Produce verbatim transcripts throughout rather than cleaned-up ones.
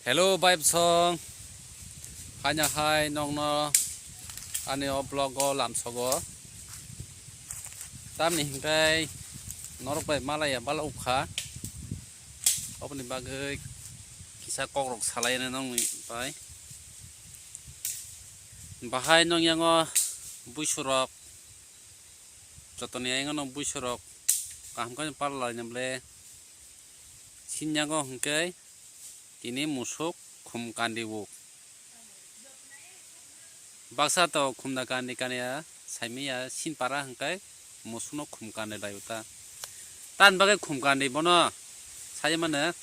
Hello, bai bwsong. Haino hai nongno ani o vlog o lamsogo. Tamni hinkhai norok bai malaya bala ukha. Oboni bagwi kisa kokrok salaina nongni bai. Bahai nong yango buisurok, jotoni yango nong buisurok kaham khe pala laina ble sinyago hinkhai. Tini musuk khum kandi o. Baksa to khumda kandi kania saimaya sinpara hinkhai musukno khum kandi lai uta. Tan bagwi khum kandi bono saimano.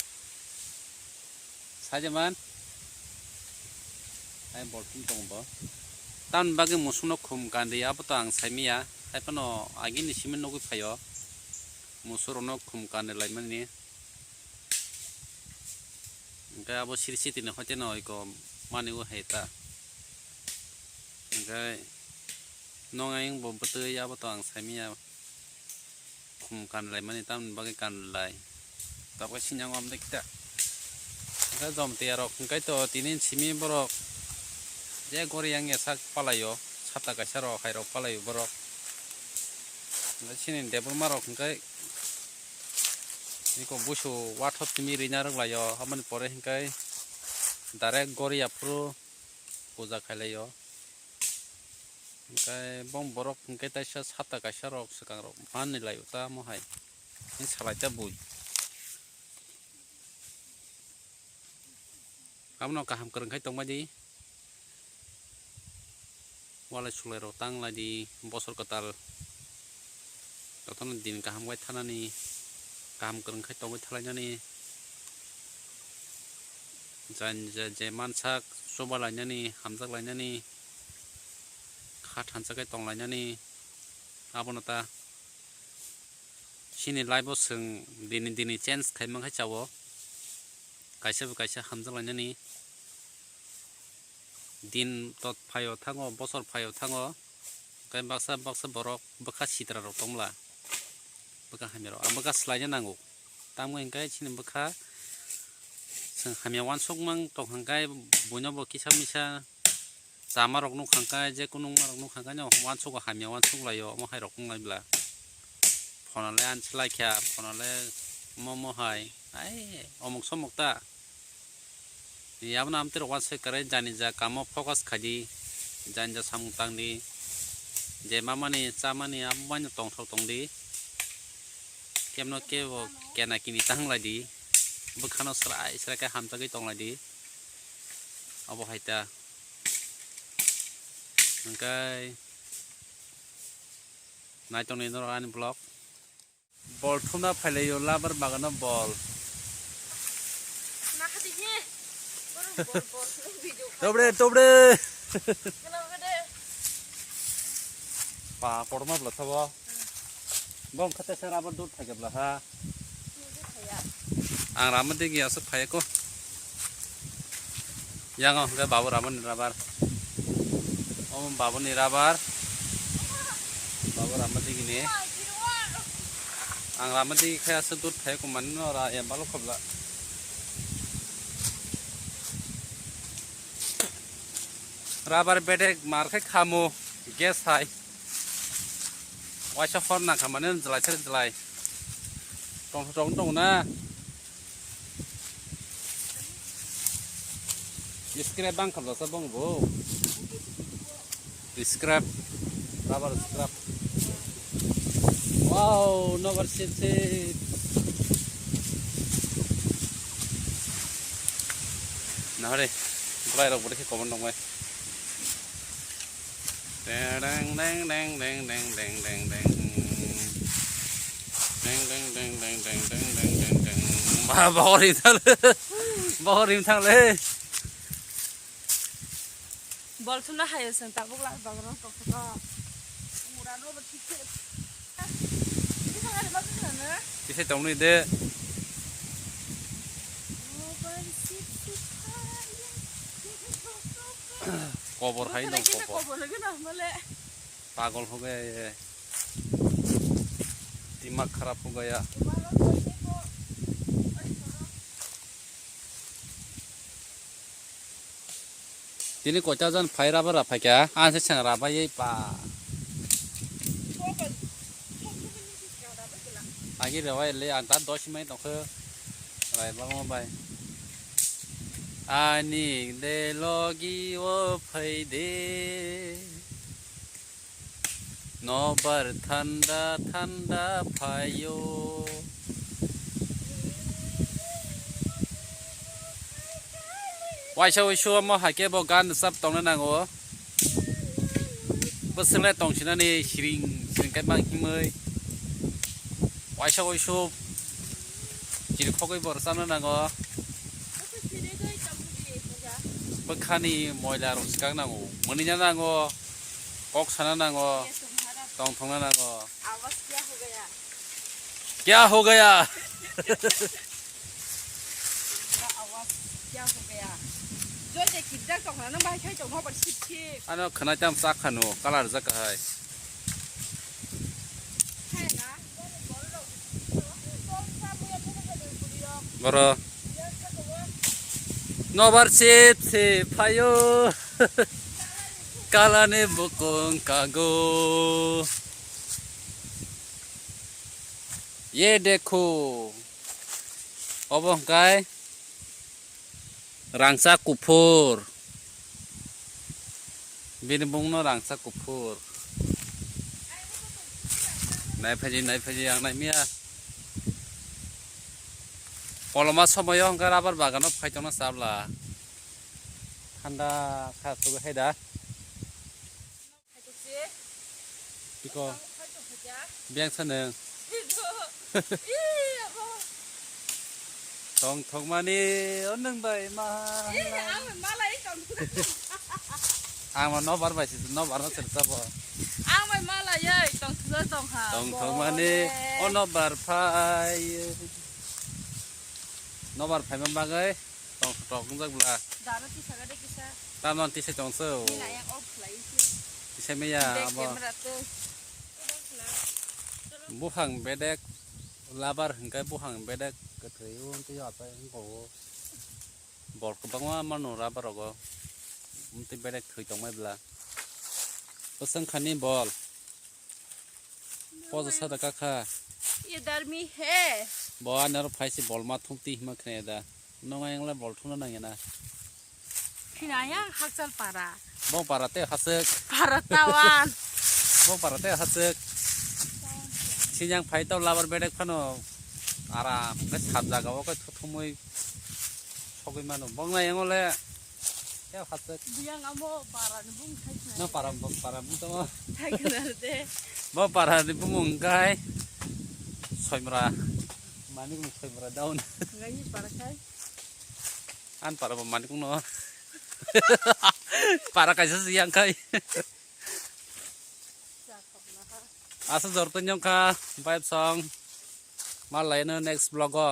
Sajaman. Ai boltum tong bo. Tan bagwi musukno khum kandi abo to ang saimaya. Hai phano agini simi nugwi phaio. Musurokno khum kandi laimani. Hingke abo siri sitini hoite no iko mani o hai ta. Hingke nong ayang bo bwtwi abo to ang saimaya. Khum kandi laimani tamni bagwi kandi lai. Tabuk sinjang om de kita. Hingke jom tiyarok hingke to tini simi borok je gori yang ya sak palaio. Sata kaisa rok hai rok palaio borok. Hingke sini debor marok hingke Iko busu wathop timi rina rwk laio, aboni pore hinkhai direct gori aphuru puja khai laio. Hinkhai bong borok hinkhai taisa sata kaisa rok swkang rok manni laio ta mohai. Ni salai ta bui. Abono kaham kwrwng khai tongbai di. Walai sulai rok tang lai di, bosor kwtal jotono din kaham bai thanani, kaham kwrwng khai tongwi thalainani, jani je, je mansak chuba lainani, hamjak lainani, kha thansa khe tong lainani, abono ta chini life o chwng dini dini change khai man khai cha o, kaisa bai kaisa hamjak lainani. Din tot phaio thango, bosor phaio thango, hwnkhe baksa baksa borok bwkha sitra rok tongla, bwkha hamya rok, ang bwkha swlaina nango. Tamo hwnkhe chini bwkha chwng hamya uansuk mang tong hwnkhe buino bo kisa misa chama rok nuk hwnkhe, je kunu wngma rok nuk hwnkhe no uansuk hamya uansuk laio, omo hai rok wng lai bla. Phone le ansi lai kha, phone le mo mo hai, ai omuk somuk ta. Yabna amtwrok uansuk kwrwi jani ja kamo focus khai di, jani ja samung tang di, je mamani chamani abo bai no tongthok tong di, kemno kebo kena kini tang lai di, bwkhano srai srai khe hamjagwi tong lai di, obo hai ta. Hwnkhe nai tong di norok ani vlog. Bol thumna phailaio labar bagano bol. Nakhadi he. Borok bol, bol, video khai. Tobre, tobre. Hello, gede. Pa, korma bla thabo. Bong khate sar abar dur thai bla ha. Ang rama digi aswk phai ko. Yang o hwnkhe babu rama ni rabar. Omo babu ni rabar. Babu rama digi ni. Ang rama digi khai aswk dur phai ko mani no ra ya balo khobla. Rabar bedek mar khai khamo gas hai. Waisa hor nang kha mane jwlai ser jwlai. Tong tong tong na. Scrap bang khamla sa bong bo. Scrap. Rubber scrap. Wow, nobar sip sip. Nahare, bwlai rok bwrwi khe comment rok bai. Deng deng deng deng deng deng deng deng deng. Deng deng deng deng deng deng deng deng deng. Ba, bahor rim thang le. Bahor rim thang le. Bol thumna hayo seng tabuk la bagrang tokto. Mura no bo thik thik. Kisa tongni de. Kobor hai dong kobor. Pagol ho gaya ye. Dimag kharap ho gaya. Tini koita jan phai rubber rok phaikha, ang se chwng rubber ye pa. Agi rewai le ang ta dosh mai tongkhe rai bangma bai. Ani de logi o phai de. Nobar thanda thanda phaio. Waisa uisu omo hai khe bo gan rwchap tongna nango. Bwswk le tongsinani siring siring khe bang himwi. Waisa uisu chirikhogwi bo rwchapna nango. Bwkhani moila rok swkang nango. Mwnwina nango. Kok sana nango, tongthokna nango. आवाज क्या हो गया? Kya ho gaya? तेरा आवाज क्या हो गया? जो जे किधर तक ना भाई खाई तो वहाँ पर छिप छिप। Ano khwnai tam sak khanu, kalar jak hai. है ना? Boro. Nobar sip sip phaio. Kalani bukung kago. Ye dekho. Obo hwnkhe rangchak kuphur. Bini bungno rangchak kuphur. Nai phaji, nai phaji, ang nai miya. Koloma somoyo hwnkhe rubber bagano phai tongna chabla. Thanda kha sugo hai da. Piko. Biyang saneng. Tong thokmani o nwng bai ma. Ang ma nobar bai si nobar no sir sabo. Ang bai mala ye tong thok tong ha. Tong thokmani o nobar phai. Nobar phai ma bagai. Tong tok wngjak bla. Dano tisa gade kisa. Tamo tisa tong so. Mina yang off lai si. Tisa meya abo. Camera tu. Buhang bedek labar hingkai buhang bedek kwthwi o twi atai wngkho o. Bol kwbangma mano rubber rogo. Umtwi bedek thwi tongmai bla. Bwswng khani bol. Pojo sada kakha. ये गर्मी है। Bo ani oro phai se bol ma thung ti hima khne da. Nong ayang le bol thung na nang na. Khina ya hakchal para. Bo para te hasek. Para tawan. Bo para te hasek. Sinyang phai to labar bedek phano aram ke sat jaga o ke thuthumui sogwi mano. Bong na yang le. Ya hasek. Biyang amo para ni bung thai khna. No para para bung to. Thai khna de. Bo para ni bung kai. Soimra. Manik ni soimra down. Ngai para kai. An para bo manik no. Para kaisa siyang kai. Asa jorto nyong kha, vibe song. Malai no next vlog o.